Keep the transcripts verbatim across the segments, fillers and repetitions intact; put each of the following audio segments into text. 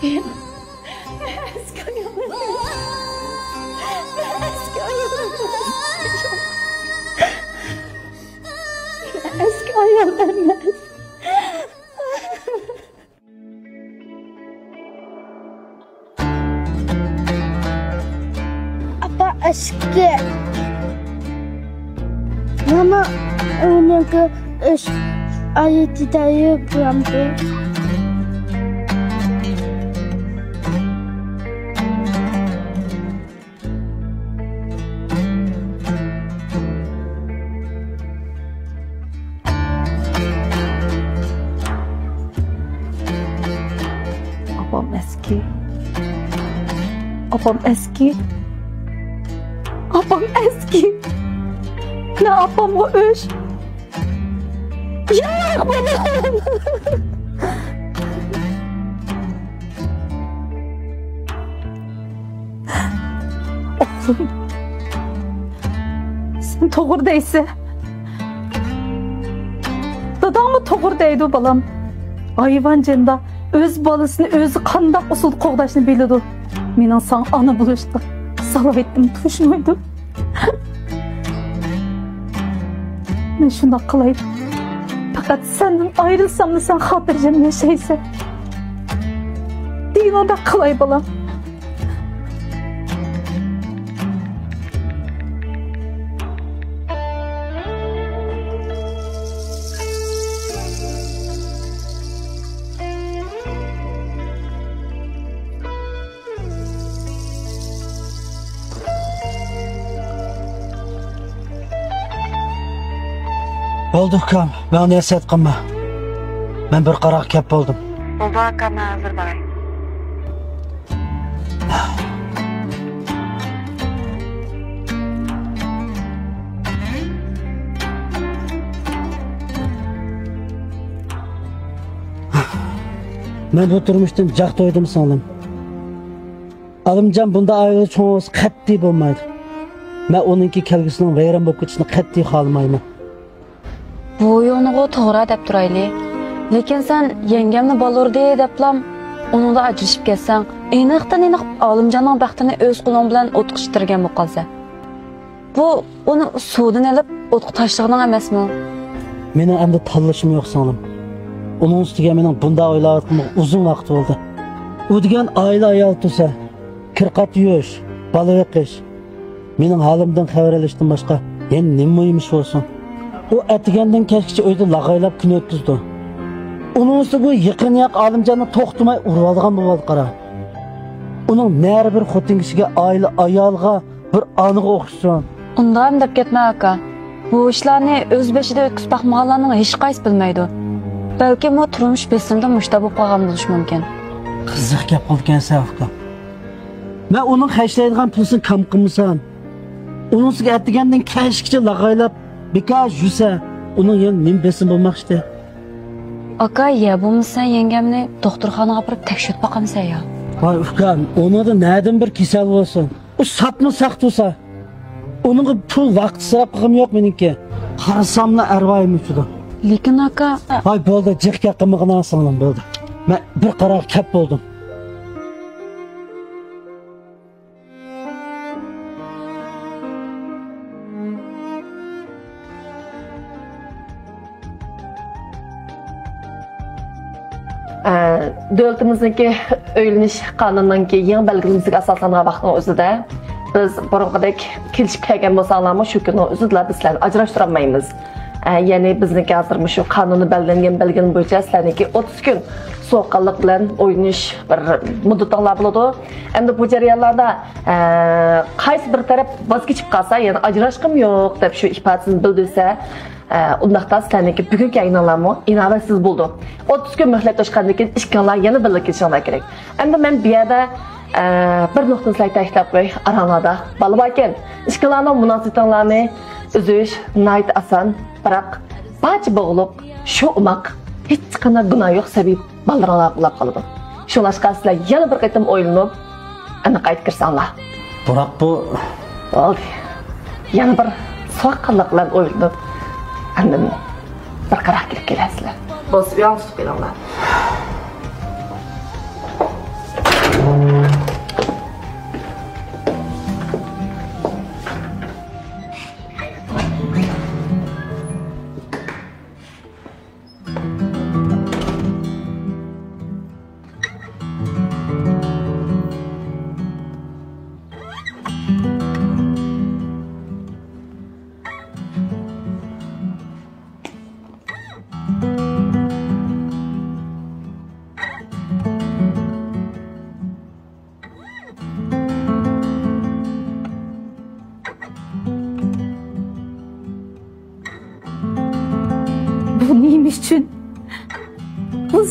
ئەسكى ئايال ئەمەس. ئەسكى ئايال ئەمەس. ئەسكى ئايال ئەمەس. ئاپا، ئەسكى. ماما، ئۇنىڭكى ئۈچ ئايى تېتەيىپ بولامدۇ؟ ئاپام ئەسكى. ئاپام ئەسكى. ئاپام ئەسكى. مەن ئاپامغا ئۆچ. ياق، بالام! ئوغلۇم، سەن توغرا دەيسەن. داداڭمۇ توغرا دەيدۇ، بالام. ھايۋان جېنىدا ئۆز بالىسىنى ئۆزى قانداق ئۇسۇلدا قوغداشنى بىلىدۇ. مېنىڭ ساڭا ئانا بولۇشقا سالاھىيىتىم توشمايدۇ. مەن شۇنداق قىلاي. پەقەت سەندىن ئايرىلساملا سەن خاتىرجەم ياشايسەن. دېگىنىڭدەك قىلاي، بالام. بولدى ئۇكام، ماڭا نەسىھەت قىلما. مەن بىر قاراققا كەپ بولدۇم. بولدى ئاكا، مەن ھازىر باراي. مەن بۇ تۇرمۇشتىن جىق تويدۇم، سىڭلىم. ئالىمجان بۇنداق ئائىلىدە چوڭ بولسا قەتئىي بولمايدۇ. مەن ئۇنىڭكى كەلگۈسىنىڭ ۋەيران بولۇپ كېتىشىنى قەتئىي خالىمايمەن. بۇ يولنىغۇ توغرا دەپ تۇرايلى. لېكىن سەن يەڭگەمنى بالا ئۇردى دەپلام ئۇنىڭدىن ئاجرىشىپ كەتسەڭ، ئېنىقتىن ئېنىق ئالىمجاننىڭ بەختىنى ئۆز قولۇڭ بىلەن ئوتقا چىتىرگەن بولۇپ قالىسەن. بۇ ئۇنى سۇدىن ئېلىپ ئوتقا تاشلىغىنىڭ ئەمەسمۇ؟ مېنىڭ ئەمدى تاللىشىم يوق، سىڭلىم. ئۇنىڭ ئۈستىگە مېنىڭ بۇنداق ئويلاۋاتقىنىمغا ئۇزۇن ۋاقىت بولدى. ئۇ دېگەن ئائىلە ئايالى تۇرسا، كىر-قات يۇيۇش، بالا بېقىش. مېنىڭ ھالىمدىن خەۋەر ئېلىشتىن باشقا يەنە نېمە مۇھىم ئىش بولسۇن؟ ئۇ ئەتىگەندىن كەچكىچە ئۆيدە لاغايلاپ كۈن ئۆتكۈزىدۇ. ئۇنىڭ ئۈستىگە بۇ يېقىن ياق ئالىمجاننى توختىماي ئۇرۇۋالىدىغان بولۇۋالدى قارا. ئۇنىڭ نەرە بىر خوتۇن كىشىگە، ئائىلە ئايالىغا، بىر ئانىغا ئوخشىسۇن. ئۇنداقمۇ دەپ كەتمە، ئاكا. بۇ ئىشلارنى ئۆز بېشىدا ئۆتكۈزۈپ باقمىغانلارنىڭ ھېچقايسىسى بىلمەيدۇ. بەلكىم ئۇ تۇرمۇش بېسىمىدا مۇشۇنداق بولۇپ قالغان بولۇشى مۇمكىن. قىزىق گەپ قىلىدىكەنسەن، ئۇكام. مەن ئۇنىڭ خەجلەيدىغان پۇلىسىنى كەم قىلمىسام، ئۇنىڭ ئۈستىگە ئەتىگەندىن كەچكىچە لاغايلاپ، بىكار يۈرسە، ئۇنىڭ يەنە نېمە بېسىمى بولماقچى؟ ئاكا، يا بولمىسا يەڭگەمنى دوختۇرخانىغا ئاپىرىپ تەكشۈرتۈپ باقامسەن يا؟ ۋاي ئۇكام، ئۇنىڭدا نەدىن بىر كېسەل بولسۇن؟ ئۇ ساپمۇ ساق تۇرسا، ئۇنىڭغا پۇل ۋاقىت ئىسراپ قىلغۇم يوق مېنىڭكى. قارىساملا ئەرۋايىم ئۇچىدۇ. لېكىن ئاكا. ۋاي بولدى، جىق گەپ قىلمىغىنا سىڭلىم، بولدى. مەن بىر قارارغا كەپ بولدۇم. ئە، دۆلىتىمىزنىڭكى ئۆيلىنىش قانۇنىنىڭكى يېڭى بەلگىلىمىسىگە ئاساسلانغان ۋاقىتنىڭ ئۆزىدە، بىز بۇرۇنقىدەك كېلىشىپ كەلگەن بولساڭلارمۇ، شۇ كۈننىڭ ئۆزىدىلا بىز سىلەرنى ئاجراشتۇرالمايمىز. ئە، يەنى بىزنىڭكى ھازىر مۇشۇ قانۇندا بەلگىلەنگەن بەلگىلىمە بويىچە سىلەرنىڭكى ئوتتۇز كۈن سوغۇققانلىق بىلەن ئۆيلىنىش بىر مۇددىتىڭلار بولىدۇ. ئەمدى بۇ جەريانلاردا، ئە، قايسى بىر تەرەپ ۋاز كېچىپ قالسا، يەنى ئاجراشقۇم يوق دەپ شۇ ئىپادىسىنى بىلدۈرسە، ئە، ئۇنداقتا سىلەرنىڭكى بۈگۈنكى ئەينالارمۇ ئىناۋەتسىز بولىدۇ. ئوتتۇز كۈن مۆھلەت توشقاندىن كېيىن ئىككىڭلار يەنە بىللە كېلىشىڭلار كېرەك. ئەمدى مەن بۇ يەردە، ئە، بىر نۇقتىنى سىلەرگە تەكىتلەپ قوياي، ئاراڭلاردا بالا باركەن، ئىككىڭلارنىڭ مۇناسىۋىتىڭلارنى ئۈزۈش ناھايىتى ئاسان، بىراق بارچە بوغۇلۇق، شۇ ئوماق، ھېچقانداق گۇناھ يوق سەبىي بالىلىرىڭلار بولاپ قالىدۇ. شۇڭلاشقا سىلەر يەنە بىر قېتىم ئويلىنىپ، ئەنە قايتا كىرسەڭلار. بىراق بۇ. بولدى. يەنە بىر سوغۇققانلىق بىلەن ئويلىنىپ، ئاندىن بىر قارار كېلىپ كېلەرسىلەر. بولسا ئۆيۈڭ تۇتۇپ قېلىڭلار.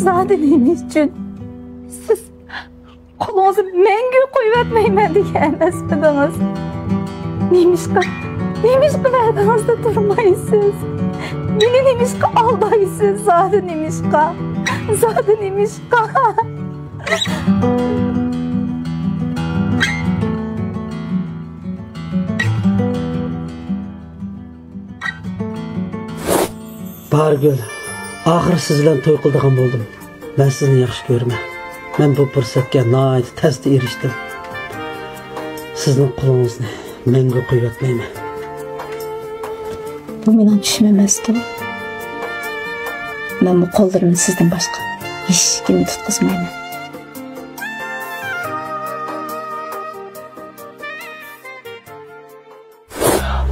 زادى نېمە ئۈچۈن؟ سىز قولىڭىزنى مەڭگۈ قويۇۋەتمەيمەن دېگەن ئەمەسمىدىڭىز؟ نېمىشقا، نېمىشقا ۋەدىڭىزدە تۇرمايسىز؟ مېنى نېمىشقا ئالدايسىز؟ زادى نېمىشقا؟ زادى نېمىشقا؟ بارگۈل، ئاخىرى سىز بىلەن توي قىلىدىغان بولدۇم. مەن سىزنى ياخشى كۆرىمەن. مەن بۇ پۇرسەتكە ناھايىتى تەستە ئېرىشتىم. سىزنىڭ قولىڭىزنى مەڭگۈ قويۇۋەتمەيمەن. بۇ مېنىڭ چۈشۈم ئەمەستۇ. مەنمۇ قوللىرىمنى سىزدىن باشقا ھېچكىمگە تۇتقۇزمايمەن.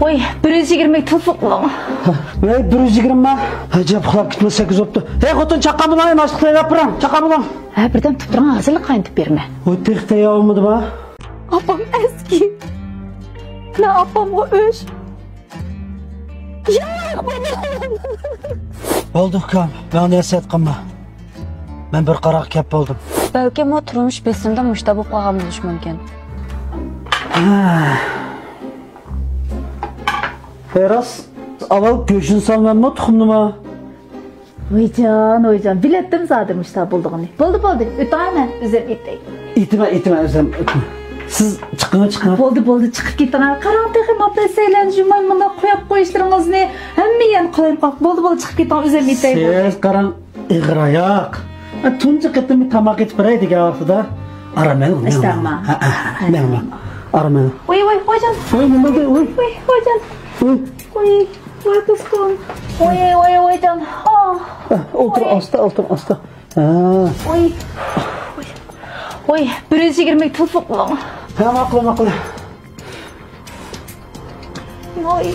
ۋاي، بىر يۈز يىگىرمە تېلېفون قىلىڭ. ۋەي، بىر يۈز يىگىرمە؟ ئەجەب، ئۇخلاپ كېتىپمۇ سەككىز بوپتۇ. ھەي خوتۇن، چاققان بولۇڭ، ناشتا تەييارلاپ بېرىڭ، چاققان بولۇڭ. ھە، بىردەم تۇرۇپ تۇرۇڭ، ھازىرلا قاينىتىپ بېرىمەن. ۋاي، تېخى تەييار بولمىدىما؟ ئاپام ئەسكى. مەن ئاپامغا ئۆچ. ياق، بولدى ئۇكام، ماڭا نەسىھەت قىلما. مەن بىر قارارغا كەپ بولدۇم. بەلكىم ئۇ تۇرمۇش بېسىمدا مۇشۇنداق بولۇپ قالغان بولۇشى مۇمكىن. ھە. ھەي راست، ئاۋۋال گۆشنى سالىمەنمۇ، تۇخۇمنىمۇ؟ ۋايجان، ۋايجان، بىلەتتىم زادى مۇشۇنداق بولىدىغىنىنى. بولدى، بولدى، ئۆتەڭ، مەن ئۆزۈم ئېتەي. ئېتىمەن، ئېتىمەن، ئۆزۈم ئېتىمەن. سىز چىقىڭ، چىقىڭ. بولدى، بولدى، چىقىپ كېتىڭ. قاراڭ، تېخى ماپەسەيلەن جۇماي مۇنداق قويۇپ قويۇشلىرىڭىزنى ھەممە يەرنى قالايمىقان. بولدى، بولدى، چىقىپ كېتىڭ، ئۆزۈم ئېتەي. سىز قاراڭ، ئېغىر ئاياق. تۇنجى قېتىم تاماق ئېتىپ بېرەي دېگەن ۋاقتىدا. ئارام ئېلىڭ، مېڭىڭ. ھە، ھە، ھە، مېڭىڭ، مېڭىڭ. ئارام ئېلىڭ. ۋاي، ۋاي، ۋايجان. ۋاي، نېمە بولدى؟ ۋاي. ۋاي، ۋايجان. ۋاي. ۋاي، ۋاي، قىزىم. ۋاي، ۋاي، ۋايجان. ھا. ئولتۇر، ۋاي. ئاستا، ئولتۇر، ئاستا. ھە. ۋاي. ۋاي، بىر يۈز يىگىرمە تېلېفون قىلىڭ. ھە، ماقۇل، ماقۇل. ۋاي.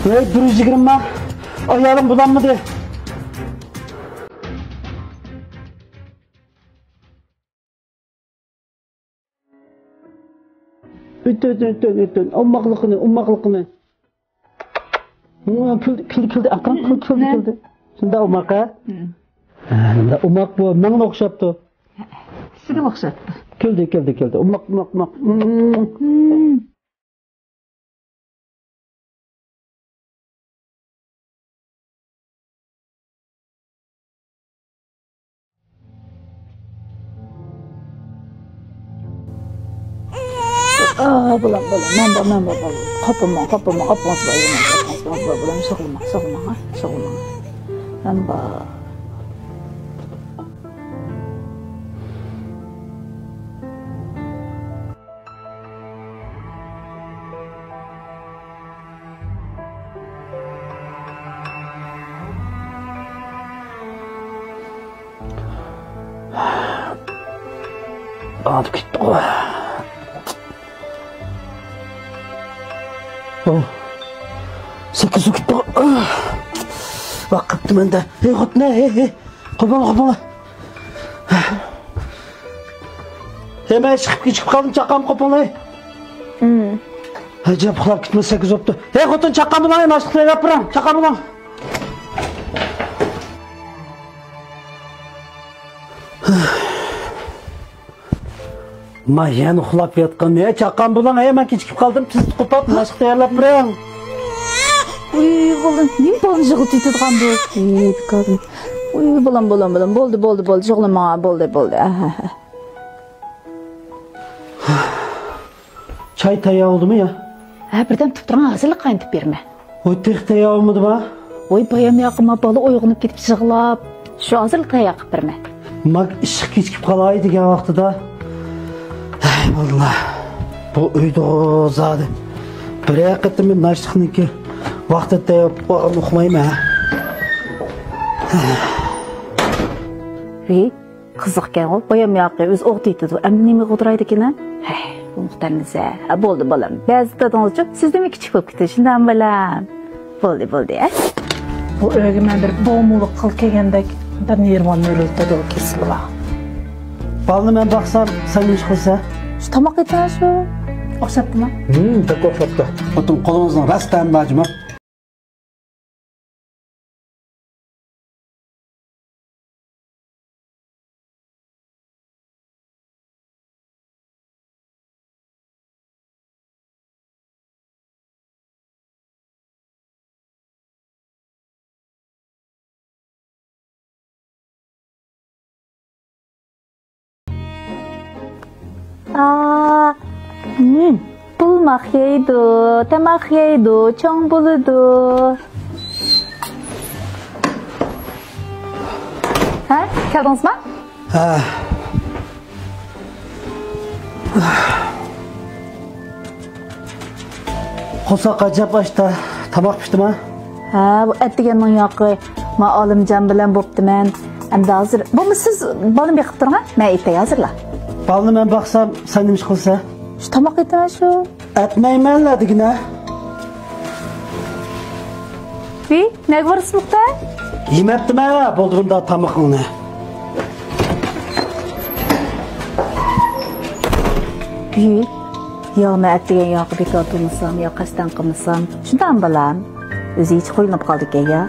ۋاي، بىر يۈز يىگىرمە. ئايالىڭ بولالمىدى. ئۆتۈن، ئۆتۈن، ئۆتۈن. ئوماقلىقىنى، ئوماقلىقىنى. ھە، كۈلدى، كۈلدى، كۈلدى. ئاقىرىپ كۈلدى، كۈلدى، نە؟ كۈلدى. شۇنداق ئوماق، ھە؟ ھە. ھە، شۇنداق ئوماق بۇ. ماڭا ئوخشاپتۇ. سىزگە ئوخشاپتۇ. كۈلدى، كۈلدى، كۈلدى. ئوماق، ئوماق، ئوماق. ئا، بولام، بولام. مەن بار، مەن بار، بولام. قاپىماڭ، قاپىماڭ، ئاپىڭىز بار، يەنە ئاپىڭىز بار، بولام. سوغۇلماڭ، سوغۇلماڭ، ھە؟ سوغۇلماڭ. مەن بار. ئاڭلاپ كەتتىغۇ. ئوھ. سەككىز بولۇپ كەتتىغۇ. ۋاقىپتىمەن دە. ھەي، خوتۇن، ھەي، ھەي، ھەي. قوپۇڭ، قوپۇڭ. ھەي، مەن ئىشقىپ كېچىكىپ قالدىم، چاققان قوپۇڭ، ھەي. ئەجەب، ئۇخلاپ كېتىپمۇ سەككىز بوپتۇ. ھەي، خوتۇن، چاققان بولۇڭ، ناشتا تەييارلاپ بېرىڭ، چاققان بولۇڭ. ما يەنە ئۇخلاپ ياتقان. ھەي، چاققان بولۇڭ، ھەي، مەن كېچىكىپ قالدىم، تېز قوپاپ، ناشتا تەييارلاپ بېرىڭ. ئۇي، بالام، نېمە بالىنى يىغلىتىۋېتىدىغان بۇ؟ ئۇي، بىكارىم. ئۇي، بالام، بالام، بالام. بولدى، بولدى، بولدى، يىغلىما، بولدى، بولدى. ئاھا. چاي تەييار بولدىمۇ يا؟ ھە، بىردەم تۇرۇپ تۇرۇڭ، ھازىرلا قاينىتىپ بېرىمەن. ۋاي، تېخى تەييار بولمىدىما؟ ۋاي، بايام ياقىما بالا ئويغىنىپ كېتىپ يىغلاپ، شۇ ھازىرلا تەييار قىلىپ بېرىمەن. ماك ئىشقا كېچىكىپ قالاي دېگەن ۋاقتىدا. ھەي، بالىلار، بۇ ئۆيدىغۇ زادى. بىرەر قېتىم ناشتىخنىڭكى ۋاقتىدا تەييار بولۇپ قالغىنىنى ئۇقمايمەن. ۋىي. قىزىقكەنغۇ، بايام ياقى ئۆزى ئوغۇت ئېتىدۇ، ئەمدى نېمىگە غودرايدىكىن، ھە؟ ھەي، بۇ مۇختەرنىزە. ھە، بولدى، بالام. بەزى دادىڭىزچۇ، سىزدىنمۇ كىچىك بولۇپ كېتىدۇ، شۇنداقمۇ، بالام؟ بولدى، بولدى، ھە؟ بۇ ئۆيگە مەن بىر بومۇلۇق قىل كەلگەندەك، بىر نېرۋام يۆرۈلتىدۇ، كېسىلى بار. بالىنى مەن باقسام، سەن نېمە ئىش قىلىسەن؟ شۇ تاماق ئېتىمەن شۇ. ئوخشاپتىما؟ ھىم، بەك ئوخشاپتۇ. خوتۇن، قولىڭىزنىڭ راست تەمى بار جۇمۇ. ئا، ھىم، بۇلماق يەيدۇ، تاماق يەيدۇ، چوڭ بولىدۇ. ھە، كەلدىڭىزما؟ ھە. قورساق ئەجەب ئاچتا، تاماق پىشتىما؟ ھە، بۇ ئەتىگەننىڭ ياقى. مەن ئالىمجان بىلەن بوپتىمەن. ئەمدى ھازىر، بولمىسا سىز بالىنى بېقىپ تۇرۇڭ، ھە؟ مەن ئېتەي ھازىرلا. بالىنى مەن باقسام، سەن نېمە ئىش قىلىسەن؟ شۇ تاماق ئېتىمەن شۇ. ئەتمەيمەنلا دېگىنە. ۋىي، نەگە بارىسىز نۇقتا؟ يېمەپتىمەن، بولدى بۇنداق تامىقىڭنى. ۋىي، يا مەن ئەتىگەن ياقى بىكار تۇرمىسام، يا قەستەن قىلمىسام، شۇنداقمۇ بالام؟ ئۆزى ھېچ خۇيلىنىپ قالىدىكەن يا.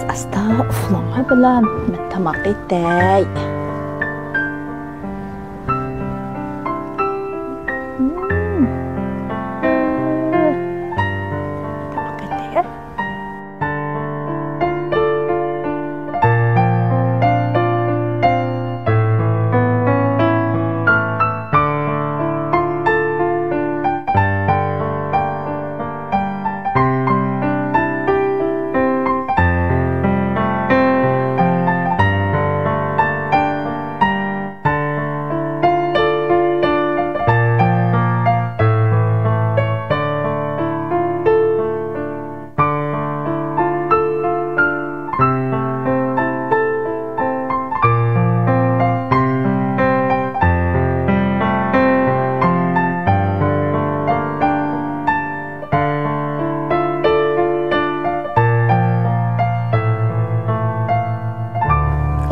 ئاستا ئۇخلاڭلار بالام، مەن تاماق ئېتەي. مم. تاماق ئېتەي.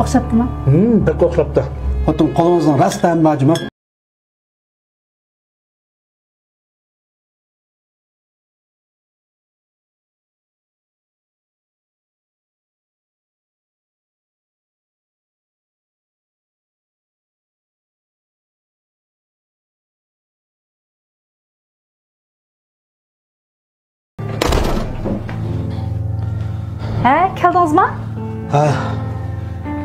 ئوخشاپتىما؟ ھىم، بەك ئوخشاپتۇ. خوتۇن، قولىڭىزنىڭ راست تەمى بار جۇمۇ. ھە، كەلدىڭىزما؟ ھە.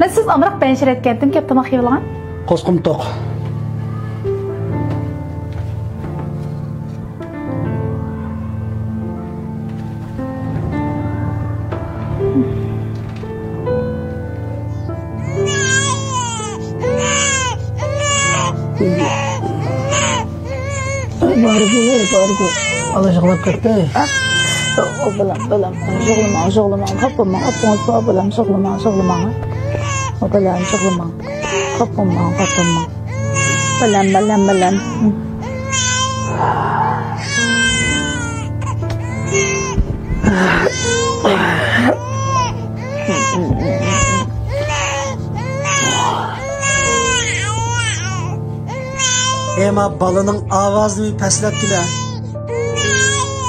مەن سىز ئامراق بەنشىر ئەتكەنتىم، كەپ تاماق يەۋالغان. قوسقۇم توق. بارگو، بارگو. ئالا يىغلاپ كەتتى. ئو، بالام، بالام، يىغلىماڭ، يىغلىماڭ. خاپا بولماڭ، ئاپىڭىز بار، بالام، يىغلىماڭ، يىغلىماڭ. ئو، بالام، يىغلىماڭ. خاپا بولماڭ، خاپا بولماڭ. بالام، بالام، بالام. ئەمما بالىنىڭ ئاۋازىنى پەسلەتكىنە.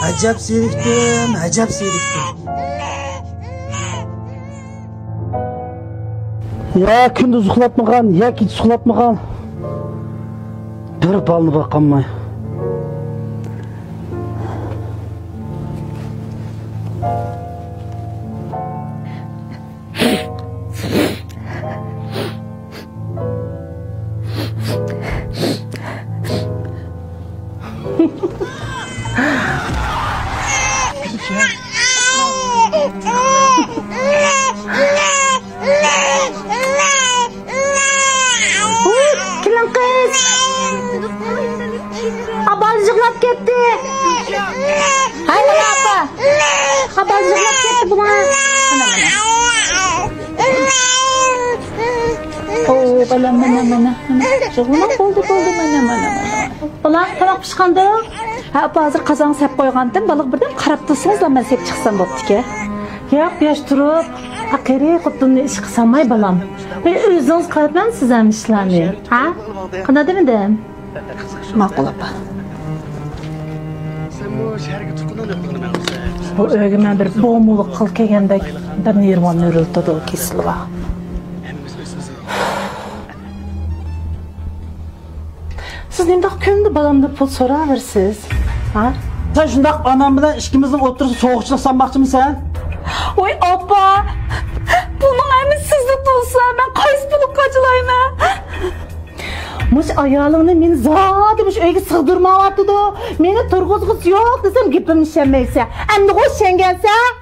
ئەجەب زېرىكتىم، ئەجەب زېرىكتىم. يا كۈندۈز ئۇخلاتمىغان، يا كېچە ئۇخلاتمىغان. بىر بالىنى باقالماي. كېلىڭ قىز. ئاپا يىغلاپ كەتتى. ھەي، مانا ئاپا. ئاپا يىغلاپ كەتتى بۇلار. مانا، مانا. ئو، بالام، مانا، مانا، مانا. يىغلىماڭ، بولدى، بولدى، مانا، مانا، مانا. بالام، تاماق پىشقاندۇ؟ ھە، ئاپا، ھازىر قازانغا سەپ قويغانتىم، بالىغا بىردەم قاراپ تۇرسىڭىزلا، مەن سېلىپ چىقسام بوپتىكەن. ياق، ياش تۇرۇپ، قېرى خوتۇننى ئىشقا سالماي، بالام. ئۆزىڭىز قىلىۋەتمەمسىز ھەم ئىشلارنى، ھە؟ قانداق دېمىدىم؟ ماقۇل، ئاپا. بۇ ئۆيگە مەن بىر بومۇلۇق قىل كەلگەندەك بىر نېرۋام نۆرۈلتىدۇ، كېسىلى بار. سىز نېمىنداق كۈندە بالامدىن پۇل سوراۋېرىسىز؟ ھا؟ سەن شۇنداق ئانام بىلەن ئىككىمىزنىڭ ئوتتۇرىسىغا سوغۇقچىلىق سالماقچىمىسەن؟ ۋاي ئاپا، بۇنىڭ ھەممىسى سىزنىڭ پۇلىسىلا، مەن قايسى پۇلۇمغا قاچىلايمەن؟ مۇشۇ ئايالىڭنى مېنى زادى مۇشۇ ئۆيگە سىغدۇرمايۋاتىدۇ. مېنى تۇرغۇزغۇسى يوق دېسەم گېپىمنى ئىشەنمەيسەن. ئەمدىغۇ ئىشەنگەنسەن؟